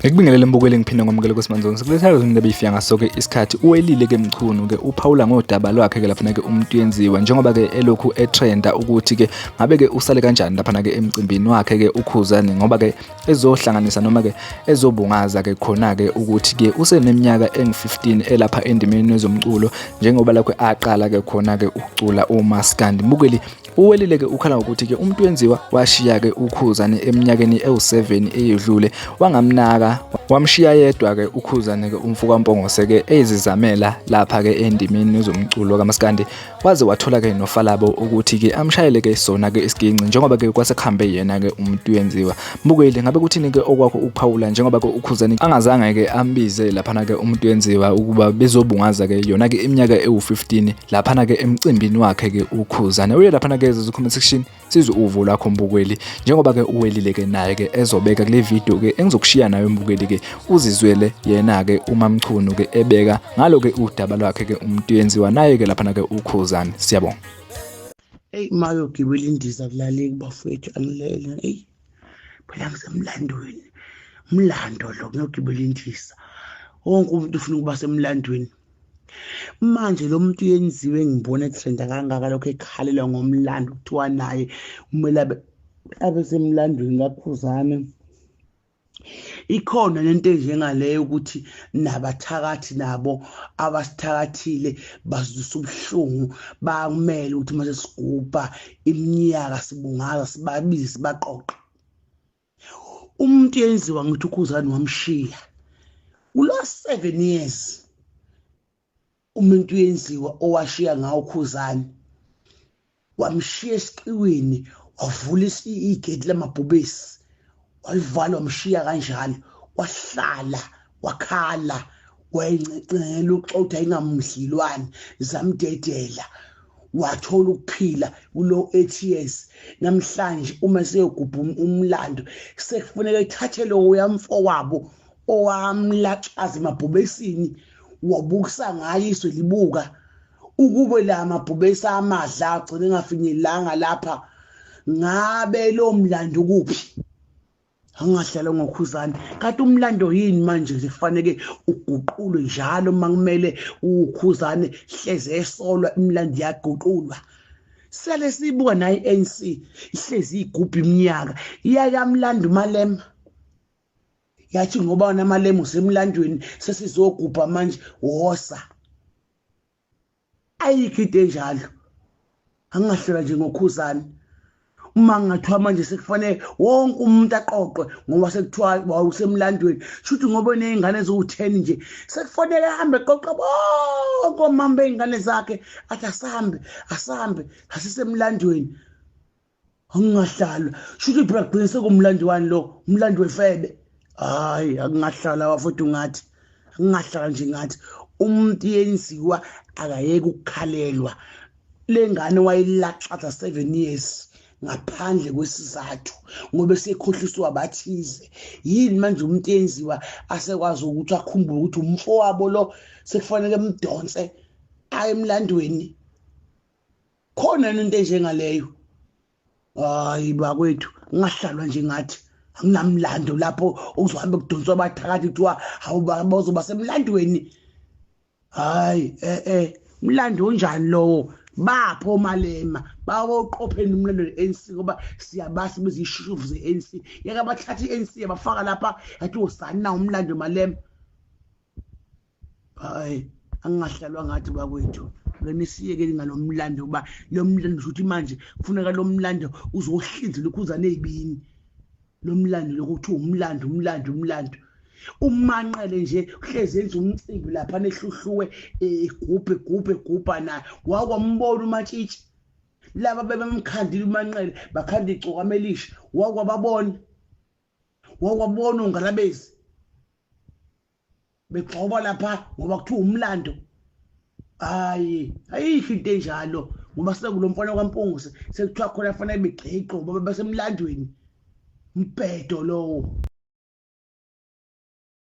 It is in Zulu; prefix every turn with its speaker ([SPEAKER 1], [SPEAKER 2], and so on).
[SPEAKER 1] Ngikubingelele mbukeli, ngiphinde ngomukele kuSimanzonke. Sikuletha izindaba ezifika ngasoke isikhathi. Uwelile ke Mchunu ke uphawula ngodaba lwakhe ke laphana ke umuntu yenziwa njengoba ke elokhu etrenda ukuthi ke ngabe ke usale kanjani laphana ke emcimbini wakhe ke uKhuzani, ngoba ke ezohlanganisa noma ke ezobungaza ke khona ke ukuthi ke useneminyaka engu-15 elapha endimeni yezomculo njengoba lakho aqala ke khona ke ukucula uMaskandi. Mbukeli, uwelile ke ukhala ngokuthi ke umuntu wenziwa washiya ke uKhuzani eminyakeni ewu-7 eyedlule, wangamnaka, wamshiya yedwa ke uKhuzani ke umfuka Mpongose ke ezizamela lapha ke endimeni yezomculo kaMaskandi, waze wathola ke noFalabo ukuthi ke amshayele ke sona ke isiginci njengoba ke kwasekuhambe yena ke umuntu yenziwa. Mbukeli, ngabe kuthini ke okwakho ukuphawula njengoba ke uKhuzani angazange ke ambize laphana ke umuntu yenziwa ukuba bezobungaza ke yona ke iminyaka ewu-15 laphana ke emcimbini wakhe ke uKhuzani? Uye laphana ke comment section sizwe uvo lwakho mbukeli, njengoba ke uwelile ke naye ke ezobeka kule video ke engizokushiya nayo mbukeli ke uzizwele yena ke uMamchunu ke ebeka ngalo ke udaba lwakhe ke umuntu yenziwa naye ke laphana ke uKhuzani. Siyabonga.
[SPEAKER 2] Eyi, mayogibela indiza kulaleki bafowethu, angilele. Eyi phela ngisemlandweni, umlando lo kuyogibela indiza, wonke umuntu ufuna ukuba semlandweni. Manje lo muntu yenziwe ngibona etrenda kangaka lokho ekhalelwa ngomlando, kuthiwa naye kumele abe semlandweni kaKhuzani. Ikhona lento enjengaleyo ukuthi nabathakathi nabo abasithakathile bazwisa ubuhlungu, bakumele ukuthi mase sigubha iminyaka sibungaza sibabize sibaqoqe. Umuntu yenziwa ngithi uKhuzani wamshiya kulo 7 years, umuntu yenziwa owashiya ngawo uKhuzani wamshiya esiqiwini, wavula igate lamabhubesi walivala, wamshiya kanjalo, wahlala wakhala, wayencengela uxoxa ingamdlilwane zamdedela, wathola ukuphila kulo 8 years. Namhlanje uma seyogubha umlando sekufuneka ethathe lo yamfowabo owamlaxaza emabhubesini, wabukisa ngayo izwe libuka ukube la mabhubesi amadla agcine engafinyelelanga lapha, ngabe lo mlando kuphi? Angahlala ngoKhuzani. Kanti umlando yini manje kufanele uguqulwe njalo? Uma kumele uKhuzani hleze esolwa, imilando iyaguqulwa. Sele sibuka nayo i-ANC ihlezi igubha iminyaka, iyakamlando uMalema yathi ngoba naMalema usemlandweni sesizogubha manje, wosa. Ayikho into enjalo, angingahlola nje ngoKhuzani. Uma ngingathiwa manje sekufanele wonke umuntu aqoqwe ngoba sekuthiwa wawusemlandweni, shuthi ngoba uney'ngane eziwu-10 nje sekufanele ahambe eqoqa bonke omama bey'ngane zakhe, athi asambe asambe asisemlandweni. Angingahlalwa, shuthi phela kugcine sekumlando wani lo, umlando wefebe. Hhayi, akungahlala wafuthi, ungathi akungahlala nje ngathi umuntu yenziwa akayeke ukukhalelwa. Le ngane wayilaxaza 7 years ngaphandle kwesizathu ngoba esekhohliswa abathize. Yini manje umuntu yenziwa asekwazi ukuthi akhumbule ukuthi umfowabo lo sekufanele emdonse aye emlandweni? Khona into enjengaleyo? Hayi bakwethu, ngahlalwa nje ngathi akunamlando lapho okuzohambe kudonswa abathakathi kuthiwa hawu bazoba semlandweni. Hayi umlando onjani lowo? Bapho oMalema bawoqopheni umlando we-ANC, ngoba siyabasi bezishushuvu ze-ANC, yeke abathatha i-ANC yabafaka lapha yathi wosani na umlando Malema. Hayi, angingahlalwa ngathi bakwethu, ake nisiyekeni ngalo mlando, kuba lo mlando ukuthi manje kufuneka lo mlando uzohlinzela uKhuzani ey'bini. Lo mlando lokuthiwa umlando umlando umlando, uManqele nje uhlezi enza umcimbi lapha nehluhluwe, egubhe egubhe egubha naye, wakwambona uMatshitshi laba bebemkhandile uManqele, bakhanda igcokama elisha, wakwababona wakwabona ungalabezi begxoba lapha ngoba kuthiwa umlando. Hayi, ayikho into enjalo, ngoba sekulo mfana kwaMpungose sekuthiwa khona fanele begqiqe ngoba basemlandweni. Mbhedo lowo.